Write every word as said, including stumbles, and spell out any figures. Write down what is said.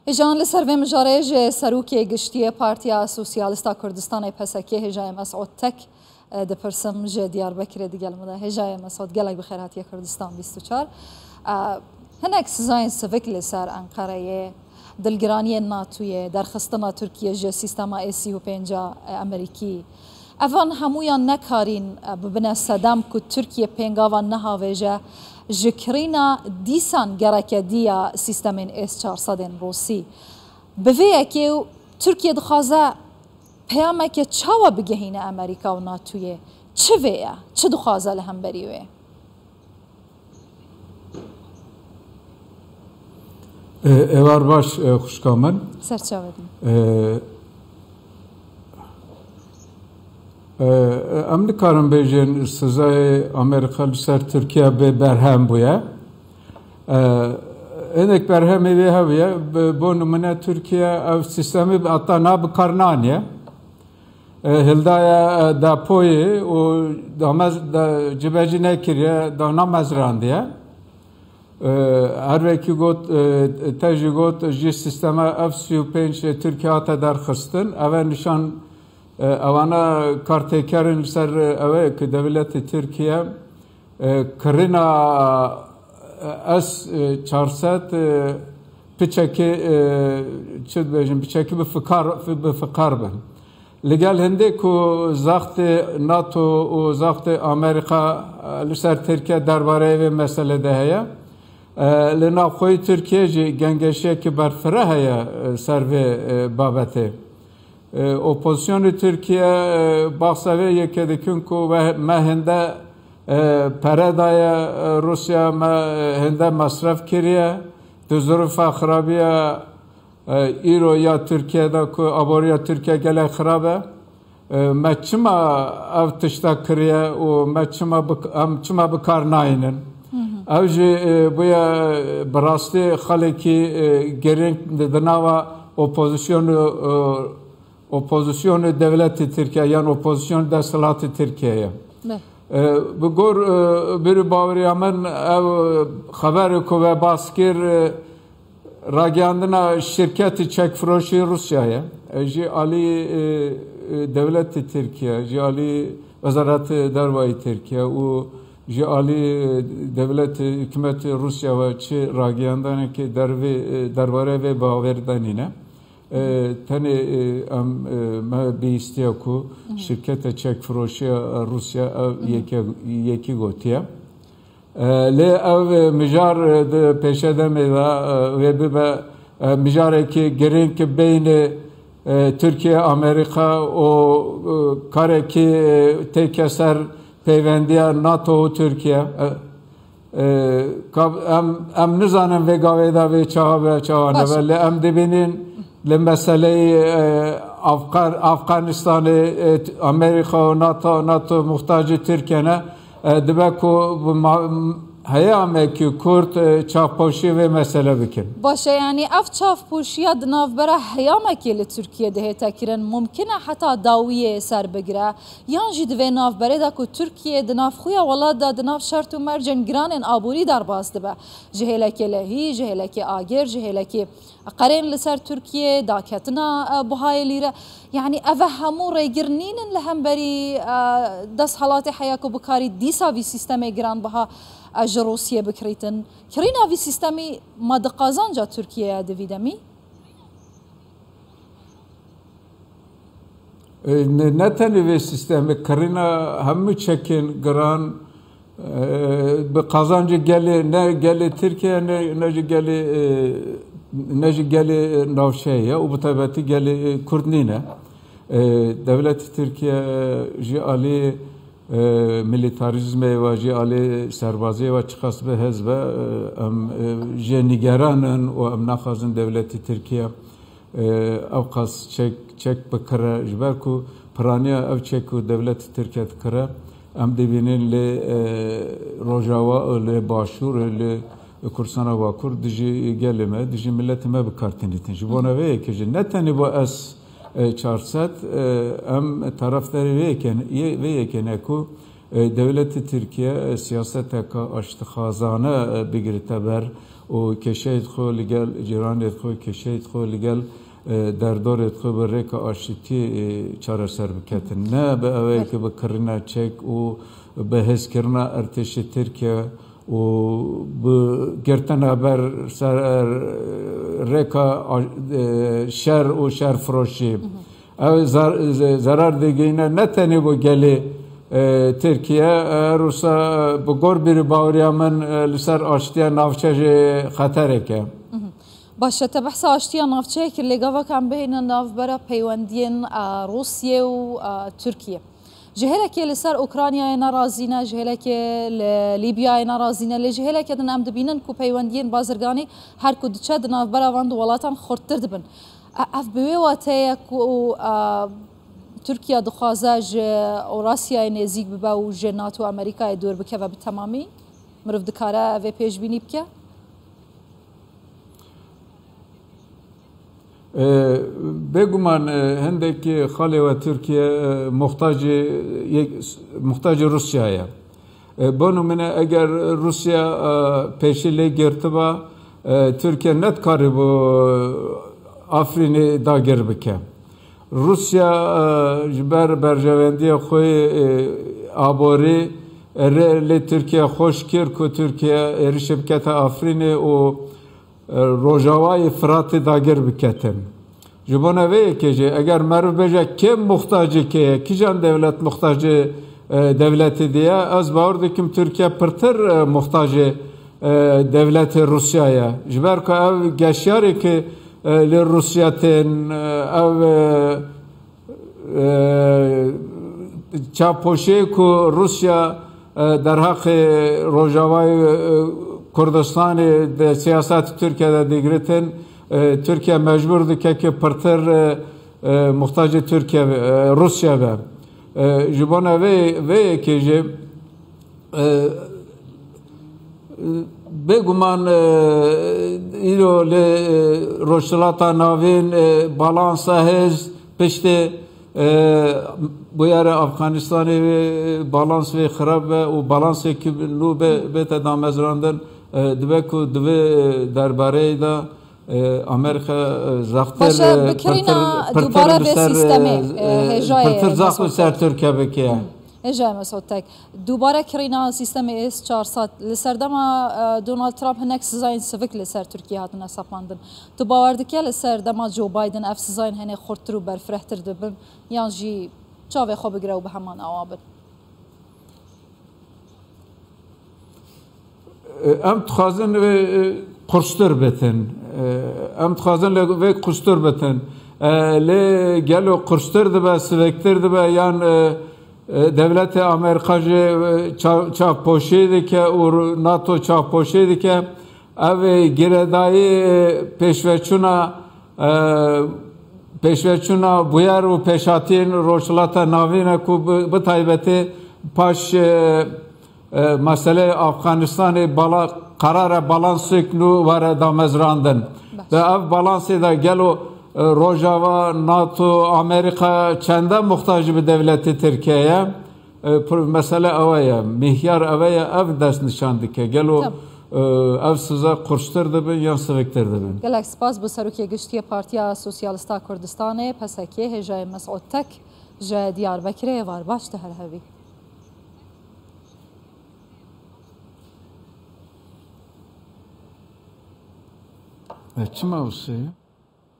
Hêjan li ser vê mijarê ji Serokê Giştî yê Partiya Sosyalîsta Kurdistanê, P S K, Hêjayê Mesûd Tek, e, dipirsim, ji Diyarbekirê digel min de. Hêjayê Mesûd, gelek bi xêr hatiye Kurdistan bîst û çar. E, hinek sizayên sivik li ser Enqereyê, dilgiraniyên NATOyê, derxistina Tirkiye ji sîstema S sî û pênc a, e, Amerîkî, evan hemûyan nekarîn, e, bibine sedem ku Tirkiye pêngava nehavêje ji kirîna dîsan gereke dî ya sîstemên S çar sed ên Rûsî. Bi vê yekê û Tirkiye dixwaze peyameke çawa bigehîne Amerîka û NATOyê? Çi vê ye? Çi dixwaze li hemberî wê? E, êvar baş, e, xwişka min. Ser çavê din. E, e, em nikarin bêjin sizayê Amerîka li ser Tirkiye bê berhem bûye. E, hinek berhemê wê hebûye, bi, bo nimûne Tirkiye ev sîstemî heta na bi kar naniye. E, hildaye, e, depoyê û damez-, de, cibecî nekiriye, da namezrandiye. E, her wekî got, e, te jî got, ji sîstema F sî û pênc Tirkiye hate derxistin. Ev e nîşan, e, ewana kartêkerin li ser, e, ew e ku dewletê Tirkiye, e, kirina, e, S, e, çar sed, e, piçekî, e, çi dibêjin, piçekî bi fikar, bi fikar bin. Li gel hindê ku zaxtê NATO û zaxtê Amerîka, e, li ser Tirkiye derbareyê vê meselê de heye, e, li navxweyî Tirkiye jî gengeşiyekî berfireh heye, e, ser vê, e, babetê. E, opozisyonê Tirkiye, e, baxsa vê yekê dikin ku we, me hinde, e, pere daye, e, Rûsya, me, e, hinde mesref kiriye, di zirofa xirabiya, e, îro ya Tirkiye de ku aboriya Tirkiye gelek xirab e, e, me çima ev tişta kiriye û me çima bi, em çima bi kar nayînin? Ev jî, e, bûye, e, bi rastî xalekî, e, girîng di, di nava opozîsyonê, e, opozîsyonê dewletê Tirkiye yan opozîsyonê desthilatê Tirkiye ye. Ne. E, bi gor, e, bîr û baweriya min ev xeberê ku we bas kir, e, ragihandina şirketê çekfiroşî Rûsya ye. E, ji alî, e, e, dewletê Tirkiye, ji alî Wezaretê Dervayî Tirkiye û ji alî, e, dewletê, hikûmetê Rûsya ve çi ragihandanekê dervê, e, derbarê vê bawer danîne. E, tenê, e, em, e, me bihîstiye ku şirketa çekfiroşiya Rûsya ev yeke-, yekî gotiye. E, lê ev, e, mijar, e, di pêşedemê de, e, wê bibe, e, mijarekî girîng beynê, e, Tirkiye, Amerîka û, e, karekî, e, têke ser peyvendiya NATO û Tirkiye. E, e, ka-, em, em nizanin vê gavê de vê çawa be, çawa nebe. Lê em dibînin li meseleyê, e, Afgan-, Afganistanê, e, Amerîka û NATO, NATO muhtacî Tirkiye ne. E, dibe ku bi ma-, heyamekî Kurd, e, çavpoşî vê mesele bikin. Baş e, yanî ev çavpoşiya di navbera heyamekê li Tirkiye dihête kirin, mumkin e heta dawiyê ser bigire, yan jî di vê navberê de ku Tirkiye di nav xwe ya welat de, di nav şert û mercên giranên aborî derbas dibe. Ji hêlekê lehî, ji hêlekê agir, ji hêlekê qerên li ser Tirkiye, daketina, e, buhayê lîre. Yanî ev hemû rêgir nînin li hemberî, e, desthilatê heya ku bikarî dîsa vî sîstemê giranbiha, e, ji Rûsiyê bikirîtin. Kirîna vî sîstemî ma di qazanca Tirkiye ye di vî demî? E, ne, ne tenê vê sîstemê, kirîna hemû çekên giran, e, bi qazancê gelê, ne gelê Tirkiye, ne, ne jî gelê, e, ne jî gelê navçeyê ye û bi taybetî gelê, e, Kurd nîne. E, dewletê Tirkiye, e, ji alî, e, milîtarîzmê ve, ji alî serbaziyê ve çiqas bi hez be, e, em, e, jê nîgeran in û em naxwazin dewletê Tirkiye, e, ew qas çek, çek bikire, ji ber ku piraniya ev çek ku dewletê Tirkiye dikire, em dibînin li, e, Rojava, li Başûr, li Kurdistana Bakur dijî gelê me, dijî miletê me bi kar tînitin. Ji bona vê yekê jî ne tenê bo S, e, çar sed, e, em tarafdarê vê yekê, yê, vê yekê ne ku, e, dewletê Tirkiye, e, siyaseteke aştixwazane, e, bigirite ber û kêşeyê xwe li gel cîranê xwe, kêşeyê xwe li gel, e, derdorê xwe bi rêka aştiyê, e, çareser biketin. Ne bi ewê Belê. ki bi kirina çek û bi hezkirina ertêşê Tirkiye û bi girtina ber ser rêka a-, e, şer û şerfiroşî. Ew zar-, ze-, zerar digihîne ne tenê bo gelê, e, Tirkiye, e, her wisa bi gor bîrî baweriya min, e, li ser aştiya navçe jî xeterek e. Baş e, te behsa aştiya navçeyê kir, lê gava em bihêne navbera peywendiyên, e, Rûsiyê û, e, Tirkiye. Ji hêlekê li ser Ukraynayê nerazî ne, ji hêlekê li Lîbyayê nerazî ne, lê ji hêlekê din em dibînin ku peywendiyên bazirganî her ku diçe di navbera van du welatan xurttir dibin. E, ev bi wê wateyê ye ku, e, Tirkiye dixwaze ji Ewrasyayê nêzîk bibe û ji NATO Amerîkayê dûr bikeve bi temamî? Mirov dikare vê pêşbînî bike? E, Bêguman, e, hindekî xalê we Tirkiye, e, muhtacê yek, muhtacê Rûsya ye. E, bo nimûne, eger Rûsya, e, pêşî lê girtiba, e, Tirkiye nedikarîbû Afrînê dagir bike. Rûsya, e, ji ber berjewendiya xwe yê, e, aborî, e, rê li Tirkiye xweş kir ku Tirkiye êrişê bikete Afrînê û, e, Rojavayê Firatê dagir biketin. Ji bona vê yekê jî, eger meriv bêje kê muxtacê kê ye, kîjan dewlet muxtacê, e, dewletê dî ye, ez bawer dikim Tirkiye pirtir, e, muxtacê, e, dewletê Rûsya ye. Ji ber ku ev geşyarê ki, e, li Rûsya tên, e, ev, e, e, çavpoşê ku Rûsya, e, derheqê Rojavayê, e, Kurdistanê di siyaseta Tirkiye de digiritin, e, Tirkiye mecbûr dike ki pirtir, e, e, muhtacê Tirkiye be, e, Rûsya be. E, ji bona vê, vê yekê jî, e, bêguman, e, îro li, e, Rojhilata Navîn, e, balansa hêz piştê, e, bûyerê Afganistanê wê, balans wê xirab be û balansê ki nû be, bête damezrandin, e, dibe ku divê, e, derbareyê de, e, Amerîka, e, zextir, Baş e, e, bi kirîna pirtir, pirtir dubare li vê ser, sîstemê, e, e, hêjayê pirtir zext li Mesûd ser Tek. Tirkiye bike. Hêjayê Mesûd Tek. Dubare kirîna sîstemê S çar sed. Li serdema, e, Donald Trump hinek sizayên sivik li ser Tirkiye hatine sepandin. Tu bawer dike li ser dema Joe Biden ev sizayên henê xurttir û berfirehtir dibin? Yan jî çavê xwe bigire û bi heman awa bin? Em dixwazin wê, e, qurstir bitin. E, em dixwazin lê wê qurstir bitin. E, lê gelo qurstir dibe, sivektir dibe, yan, e, e, dewletê Amerîka jî, e, çav-, çavpoşê dike û NATO çavpoşê dike. Ev, e, girêdayî, e, pêşveçûna, e, pêşveçûna bûyer û pêşhatiyên Rojhilata Navîn e ku bi, bi taybetê paş, e, e, meseleyê Afganistanê bala-, qerara balansêk nû were damezrandin. Baş. Di ev balansê de gelo, e, Rojava, NATO, Amerîka çende muxtac bi dewletê Tirkiye ye? E, pro-, mesele ew e ye, mihyar ew e ye, ev dest nîşan dike. Gelo, Tamam. e, ev size qurstir dibin yan siviktir dibin? Gelek spas bo Serokê Giştî yê Partiya Sosyalista Kurdistanê, P S K, hêjayê Mesûd Tek ji Diyarbekirê. Êvar baş, tu her hebî. E, çima wisa ye?